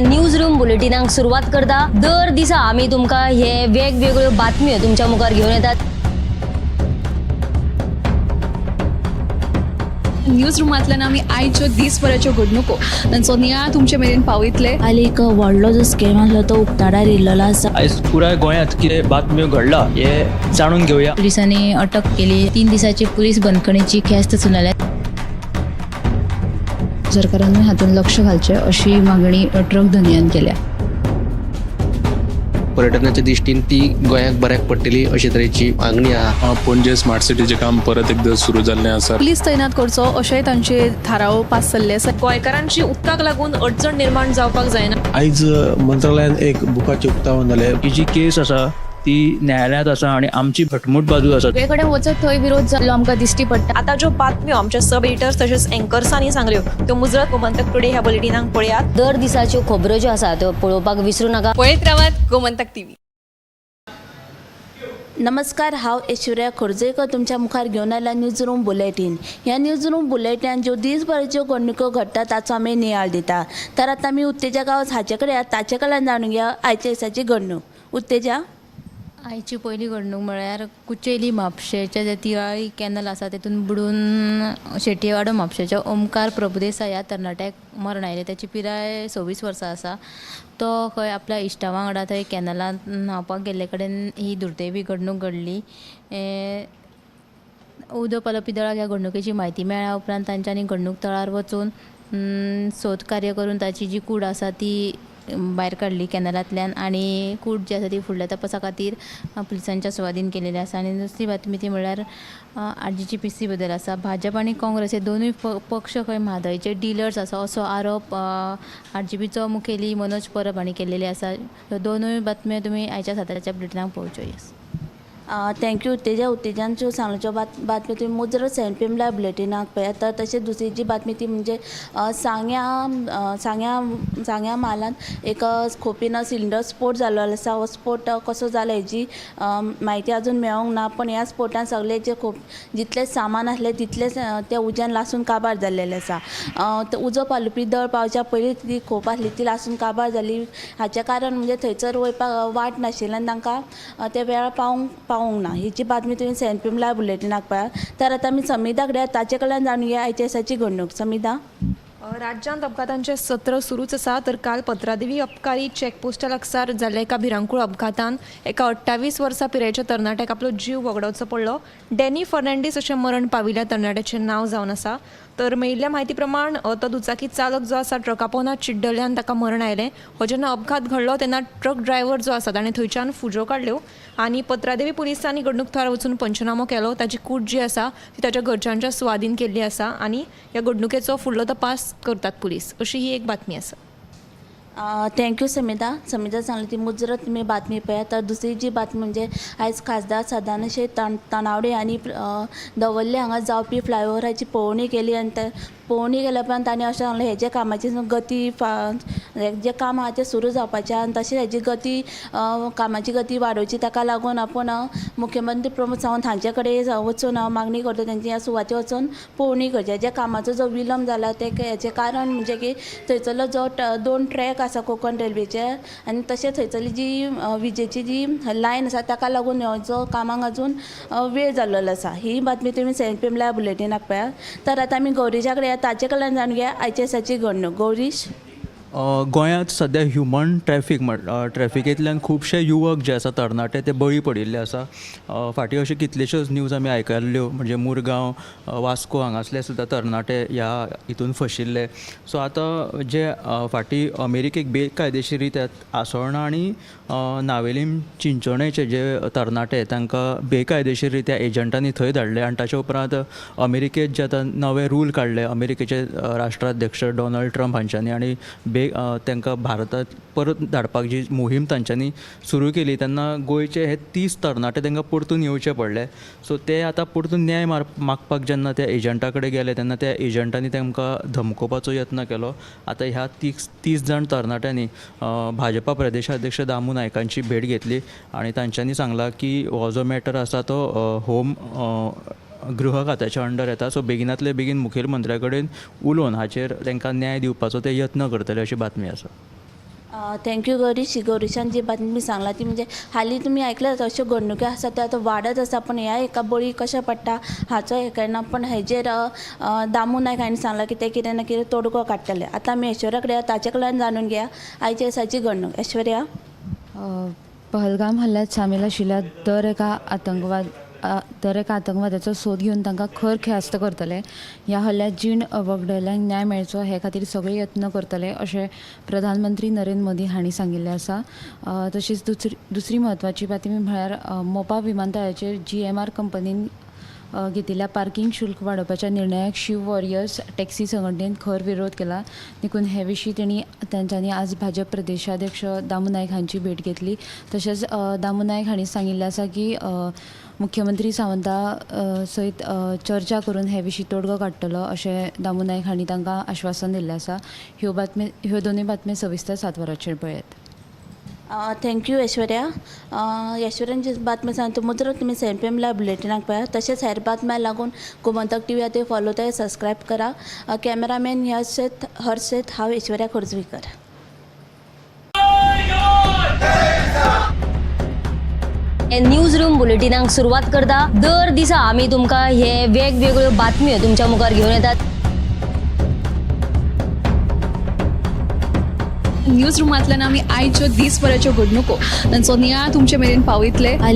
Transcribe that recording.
News room बुलेटिनाक सुरवात करता. दर दिसा आमी तुमकां हे वेगवेगळ्यो बातम्यो तुमच्या मुखार घेवन येतात. न्यूज रुमांतल्यान आमी आयच्यो दीसभराच्यो घडणुको तांचो नियाळ तुमचे मेरेन पावयतले. काल एक व्हडलो जो स्कॅम आसलो तो उक्ताडार येयल्लो आसा. आयज पुराय गोंयांत कितें बातम्यो घडला हे जाणून घेवया. पोलिसांनी अटक केली. 3 दिसाची पोलीस बंदखणीची ख्यास्त सुनावल्या. सरकारानूय हातूंत लक्ष घालचें अशी मागणी ट्रक धनयान केल्या. पर्यटनाच्या दृश्टीन ती गोंयाक बऱ्याक पडटली अशे तरेची मागणी आहा. पणजे स्मार्ट सिटीचें काम परत एकदां सुरू जाल्लें आसा. पुलीस तैनात करचो अशेंय तांचे थाराव पास जाल्ले आसा. गोंयकारांची उदकाक लागून अडचण निर्माण जावपाक जायना. आयज मंत्रालयान एक बुकाचें उक्तावण जालें. ही जी केस आसा ती न्यायालयांत आसा आनी आमची घटमूट बाजू आसा. सगळे कडेन वचत थंय विरोध जाल्लो आमकां दिश्टी पडटा. आतां ज्यो बातम्यो आमच्या सब एडिटर्स तशेंच एंकर्सांनी सांगल्यो त्यो मुजरत गोमंतक टुडे ह्या बुलेटिनाक पळयात. दर दिसाच्यो खबरो ज्यो आसा त्यो पळोवपाक विसरू नाका. पळयत रावात गोमंतक टीव्ही. नमस्कार, हांव ऐश्वर्या खोर्जेकर तुमच्या मुखार घेवन आयला न्यूज रूम बुलेटीन. ह्या न्यूज रूम बुलेटीन ज्यो दीसभराच्यो घडणुको घडटा ताचो आमी नियाळ दिता. तर आतां आमी उत्तेजा गांवस हाचे कडेन ताचे कडल्यान जाणून घेया आयच्या दिसाची घडणूक. उत्तेजा. आयची पयली घडणूक म्हळ्यार कुचेली म्हापशेचे जे तिळारी कॅनल आसा तेतून बुडून शेटयेवाडो म्हापशेचो ओमकार प्रभुदेसाय ह्या तरणाट्याक मरण आयलें. ताची पिराय 26 वर्सां आसा. तो खंय आपल्या इश्टा वांगडा थंय कॅनलांत न्हांवपाक गेल्ले कडेन ही दुर्दैवी घडणूक घडली. उदक पालोवपी दळाक ह्या घडणुकेची म्हायती मेळ्ळ्या उपरांत तांच्यांनी घडणूक थळार वचून सोद कार्य करून ताची जी कूड आसा ती भायर काडली कॅनलांतल्यान आनी कूड जी आसा ती फुडल्या तपासा खातीर पुलिसांच्या सुवादीन केलेली आसा. आनी दुसरी बातमी ती म्हळ्यार आरजीची पी सी बद्दल आसा. भाजप आनी काँग्रेस हे दोनूय पक्ष खंय म्हादयचे डिलर्स आसा असो आरोप आरजीपीचो मुखेली मनोज परब हांणी केल्लेले आसा. ह्यो दोनूय बातम्यो तुमी आयच्या सत्राच्या बुलेटिनाक पळोवच्यो. येस. Thank you Utteja. उत्तेजान ज्यो सांगल्यो त्यो बातम्यो तुमी मुजरत सेवन पी एम लायव बुलेटिनाक पळयात. तर तशेंच दुसरी जी बातमी ती म्हणजे सांग्या सांग्या सांग्या म्हालांत एक खोपीन सिलिंडर स्फोट जाल्लो आसा. हो स्फोट कसो जालो हेजी म्हायती अजून मेळोंक ना, पूण ह्या स्फोटान सगळे जे खोप जितलें सामान आसलें तितलेंच त्या उज्यान लासून काबार जाल्लेलें आसा. उजो पालोवपी दळ पावच्या पयलींच ती खोप आसली ती लासून काबार जाली. हाचें कारण म्हणजे थंयसर वयपाक वाट नाशिल्ल्यान तांकां त्या वेळार पावोंक पावोंक ना. हेची बातमी तुमी सेवन पी एम लायव बुलेटिनाक पळयात. तर आतां आमी समिधा कडेन, ताचे कडल्यान जाणून घेया आयच्या दिसाची घडणूक. समिधा. राज्यांत अपघातांचें सत्र सुरूच आसा. तर काल पत्रादेवी अबकारी चॅकपोस्टा लागसार जाल्ल्या एका भिरांकूळ अपघातान एका 28 वर्सां पिरायेच्या तरणाट्याक आपलो जीव वगडावचो पडलो. डॅनी फर्नांडीस अशें मरण पाविल्ल्या तरणाट्याचें नांव जावन आसा. तर मेळिल्ल्या म्हायती प्रमाण तो दुचाकी चालक जो आसा ट्रका पोंदा चिड्डल्यान ताका मरण आयलें. हो जेन्ना अपघात घडलो तेन्ना ट्रक ड्रायव्हर जो आसा ताणें थंयच्यान फुज्यो काडल्यो आनी पत्रादेवी पुलिसांनी घडणूक थळार वचून पंचनामो केलो. ताची कूड जी आसा ती ताच्या घरच्यांच्या सुवादीन केल्ली आसा आनी ह्या घडणुकेचो फुडलो तपास करतात पुलीस अशी ही एक बातमी आसा. Thank you Samita. Samita सांगली ती मुजरत तुमी बातमी पळयात. तर दुसरी जी बातमी म्हणजे आयज खासदार सदानंद शेट तानावडे हांणी दवर्ले हांगा जावपी फ्लायओवराची पळोवणी केली आनी ते पळोवणी केल्या उपरांत तांणी अशें सांगलें, हेजे कामाची गती जें काम आहा तें सुरू जावपाचें आनी तशेंच हेजी गती कामाची गती वाडोवची. ताका लागून आपूण मुख्यमंत्री प्रमोद सावंत हांचे कडेन वचून मागणी करता, तेंची ह्या सुवातेर वचून पळोवणी करची. हेज्या कामाचो जो विलंब जाला ते हेचें कारण म्हणजे की थंयसरलो जो 2 ट्रॅक आसा कोंकण रेल्वेचे आनी तशेंच थंयसरली जी विजेची जी लायन आसा ताका लागून हो जो कामाक अजून वेळ जाल्लो आसा. ही बातमी तुमी सेवन पी एम लायव बुलेटिनाक पळयात. तर आतां आमी गौरीशा कडेन, ताचे कडल्यान जाणून घेया आयच्या दिसाची घडणूक. गौरीश. गोंयांत सद्या ह्युमन ट्रॅफीक ट्रॅफिकेंतल्यान खुबशे युवक जे आसा तरणाटे ते बळी पडिल्ले आसा. फाटीं अश्यो कितल्योश्योच न्यूज आमी आयकल्ल्यो, म्हणजे मुरगांव, वास्को हांगासले सुद्दां तरणाटे ह्या हितून फशिल्ले. सो आतां जे फाटीं अमेरिकेक बेकायदेशीर रित्या आसोळणा आनी नावेलीम चिंचोणेचे जे तरणाटे तांकां बेकायदेशीर रित्या एजंटांनी थंय धाडले आनी ताच्या उपरांत अमेरिकेत जे आतां नवे रूल काडले अमेरिकेचे राष्ट्राध्यक्ष डोनाल्ड ट्रम्प हांच्यांनी आनी तांकां भारतांत परत धाडपाक जी मोहीम तांच्यांनी सुरू केली तेन्ना गोंयचे हे 30 तरणाटे तांकां परतून येवचे पडले. सो ते आतां परतून न्याय मागपाक जेन्ना त्या एजंटा कडेन गेले तेन्ना त्या एजंटांनी तांकां धमकोवपाचो यत्न केलो. आतां ह्या 30 जाण तरणाट्यांनी भाजपा प्रदेशाध्यक्ष दामू नायकांची भेट घेतली आनी तांच्यांनी सांगलां की हो जो मॅटर आसा तो होम गृह खात्याच्या अंडर येता. सो बेगिनातले बेगीन मुखेलमंत्र्या कडेन उलोवन हाचेर तांकां न्याय दिवपाचो ते यत्न करतले अशी बातमी आसा. Thank you Gaurish. गौरीशान जी बातमी सांगला ती म्हणजे हालीं तुमी आयकल्यात अश्यो घडणुको आसा त्यो आतां वाडत आसा, पूण ह्या एका बळी कशें पडटा हाचो हें कळना. पूण हेजेर दामू नायक हांणी सांगलां की ते कितें ना कितें तोडगो काडटले. आतां आमी ऐश्वर्या कडेन ताचे कडल्यान जाणून घेया आयच्या दिसाची घडणूक. ऐश्वर्या. पहलगाम हल्ल्यात सामील आशिल्ल्या दर एका आतंकवाद्याचो सोद घेवन तांकां खर ख्यास्त करतले. ह्या हल्ल्यात जीण वगडयल्ल्यांक न्याय मेळचो हे खातीर सगळे यत्न करतले अशें प्रधानमंत्री नरेंद्र मोदी हांणी सांगिल्लें आसा. तशीच दुसरी म्हत्वाची बातमी म्हळ्यार मोपा विमानतळाचेर GMR कंपनीन घेतिल्ल्या पार्किंग शुल्क वाडोवपाच्या निर्णयाक शिव वॉरियर्स टॅक्सी संघटनेन खर विरोध केला. देखून हे विशीं तांच्यांनी आज भाजप प्रदेशाध्यक्ष दामू नायक हांची भेट घेतली. तशेंच दामू नायक हांणी सांगिल्लें आसा की मुख्यमंत्री सावंता सयत चर्चा करून हे विशीं तोडगो काडटलो अशें दामू नायक हांणी तांकां आश्वासन दिल्लें आसा. ह्यो दोनूय बातम्यो सविस्तर 7 वरांचेर पळयात. Thank you Aishwarya. ऐश्वर्यान जी बातमी सांगता मुजरत तुमी 7 PM live बुलेटिनाक पळयात. तशेंच हेर बातम्या लागून गोमंतक टीव्ही आतां फॉलो ते सबस्क्रायब करा. कॅमेरामॅन हर्षेत, हांव ऐश्वर्या खोर्जुवीकर. न्यूज रूम बुलेटिनाक सुरवात करता. दर दिसा आमी तुमकां हे वेगवेगळ्यो बातम्यो तुमच्या मुखार घेवन येतात. न्यूज रुमांतल्यान आमी आयच्यो दीसभराच्यो घडणुको तांचो नियाळ तुमचे मेरेन पावयतले. हालीं